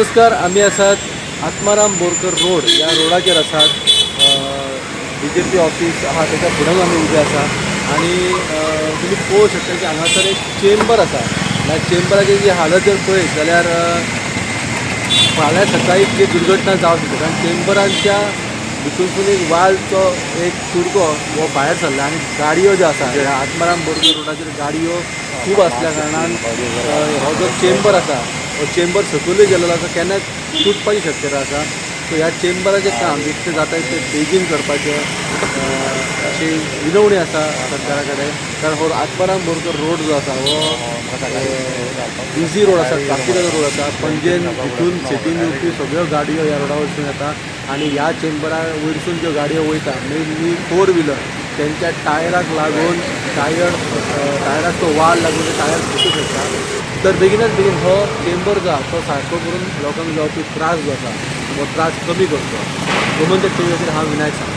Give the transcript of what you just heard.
नमस्कार, आमी आसात आत्माराम बोरकर रोड ह्या रोडाचेर आसात. बीजेपी ऑफिस आहा तेच्या फुड्यान आमी उबे आसा आनी तुमी पळोवंक शकता की हांगासर एक चेंबर आसा. ह्या चेंबराची जी हालत जर पळयत जाल्यार फाल्यां सकाळी कितें दुर्घटना जावंक शकता, कारण चेंबरांच्या भितूरसून एक वालचो एक कुडको हो भायर सरला आनी गाडयो ज्यो आसा, ह्या आत्माराम बोरकर रोडाचेर गाडयो खूब आसल्या कारणान हो जो चेंबर आसा हो चेंबर सकयलूय गेल्लो आसा, केन्नाय तुटपाची शक्यता आसा. सो ह्या चेंबराचें काम जितकें जाता तितकें बेगीन करपाचें अशी विनवणी आसा सरकारा कडेन, कारण हो आत्माराम बोरकर रोड जो आसा हो बिजी रोड आसा, ट्राफिकाचो रोड आसा. पणजेन भितून सिटीन येवपी सगळ्यो गाडयो ह्या रोडा वयरसून येता आनी ह्या चेंबरा वयरसून ज्यो गाडयो वयता, मेनली फोर व्हिलर, तेंच्या टायराक लागून टायराक तो वाल लागून ते टायर फुटूं शकता. तर बेगिनात बेगीन हो चेंबर जो आसा तो सारको करून लोकांक जावपी त्रास जो आसा हो त्रास कमी करचो. गोमंतक टीव्ही खातीर हांव विनायक सावंत.